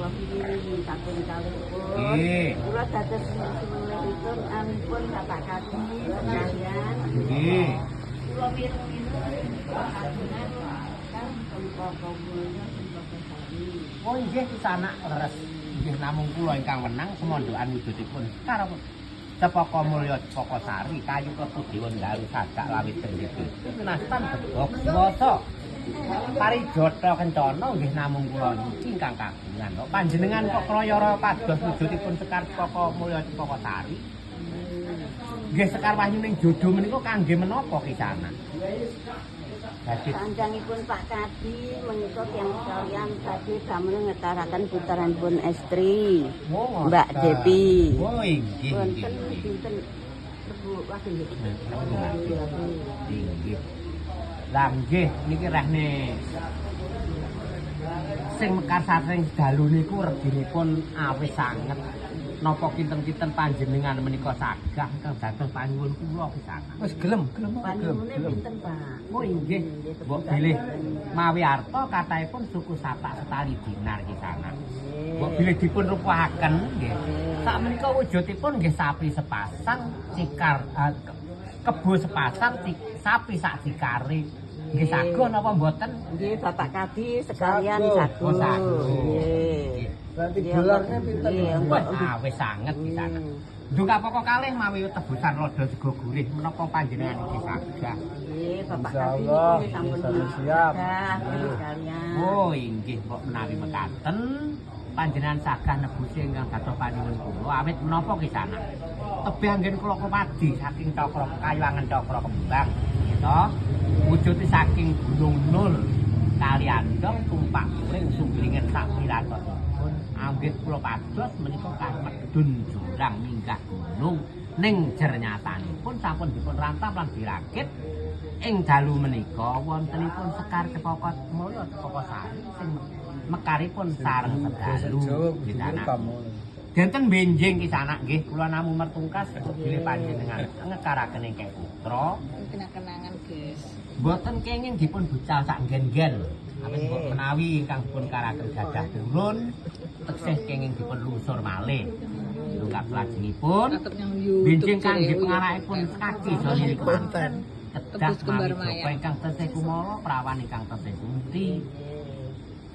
Kula pilih sampun kalihipun. Nggih. Kula dados sulihipun anipun Bapak Kadi sekalian. Nggih. Kula mireng-mireng kagungan kan Cempaka Mulya Cempaka Sari. Oh inggih kisanak, leres. Nggih namung kula ingkang wenang semondokan wujudipun Sekar Cepaka Mulya Cepaka Sari kayu klebu dewa dalu sajak lawit cendheke. Winastan bedhog swasa. Parijata kencana nggih namung kula niki ingkang kagungan. Kok panjenengan kok kraya pados wujudipun Sekar Cepaka Mulya Cepaka Sari? Nggih Sekar Wahyuning Jodo menika kangge menapa kisanak? Badhe Sanjangipun Pak Kadi menika tiyang sekalian badhe damel ngetaraken putaranipun estri. Oh, Mbak ngoten. Depi. Oh inggih Wonten inggih. dinten Rebo Wage nggih. Inggih. Lah nggih niki rehne sing mekar saking dalu niku reginipun awis sanget. Napa kinten-kinten panjenengan menika sagah ingkang dados panyuwun kula kisanak? Wis gelem, gelem, gelem, Panyuwune gelem. Pinten, Pak? Oh inggih, mbok bilih mawi arta kathahipun suku sapak setali dinar kisanak. Mbok bilih dipun rupahaken nggih. Sakmenika wujudipun nggih sapi sepasang, cikar kebo sepasang, sapi sak cikare. Nggih sago napa mboten? Nggih Bapak Kadi sekalian Sago. sago. Oh, sago. Nggih. Berarti Nggih, gelarnya pinten? Nggih, Wah, awis sanget kisanak. Ndungka pokok kalih mawi tebusan lodo sego gurih menapa panjenengan iki sagah? Nggih Bapak Kadi Insyaallah, niki sampun nggih, siap. sagah, nggih sekalian. Oh inggih mbok menawi mekaten panjenengan sagah nebusi ingkang dados panyuwun kula awit menapa kisanak? Tebih anggen kula padi saking cakra kayuwangan cakra kembang gitu. Wujude saking Gunung Nul kaliandong tumpak kuring sumblingen sak piratosipun anggit kula pados menika kamedhun jurang minggah gunung ning jernyatanipun sampun dipun rantam lan dirakit ing dalu menika wontenipun Sekar Cepaka Mulya Cepaka Sari sing mekaripun sareng sedalu Jawa kudu kisanak. kamu. Dinten benjing kisanak nggih kula namung mertungkas bilih panjenengan ngekaraken ingkang putra Kena kenangan, guys. mboten kenging dipun bucal sak nggen-nggen. Awit mbok menawi ingkang dipun karaken gadah turun teksih kenging dipun lungsur malih. Lungkap salajengipun Atep yang YouTube benjing kangge jere, pengarakipun kaki joni Konten. kedah Tebus kembar mawi maya. japa ingkang tesih kumala prawan ingkang tesih kunti.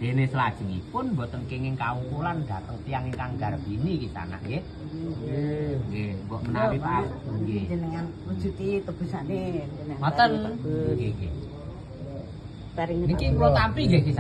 Dene salajengipun mboten kenging kaungkulan dhateng tiyang ingkang garbini kisanak nggih. Nggih. Nggih, mbok menawi Pak nggih. Jenengan wujuti tebusane jenengan. Ngoten. Nggih, nggih. Paring Niki kula tampi nggih kisanak.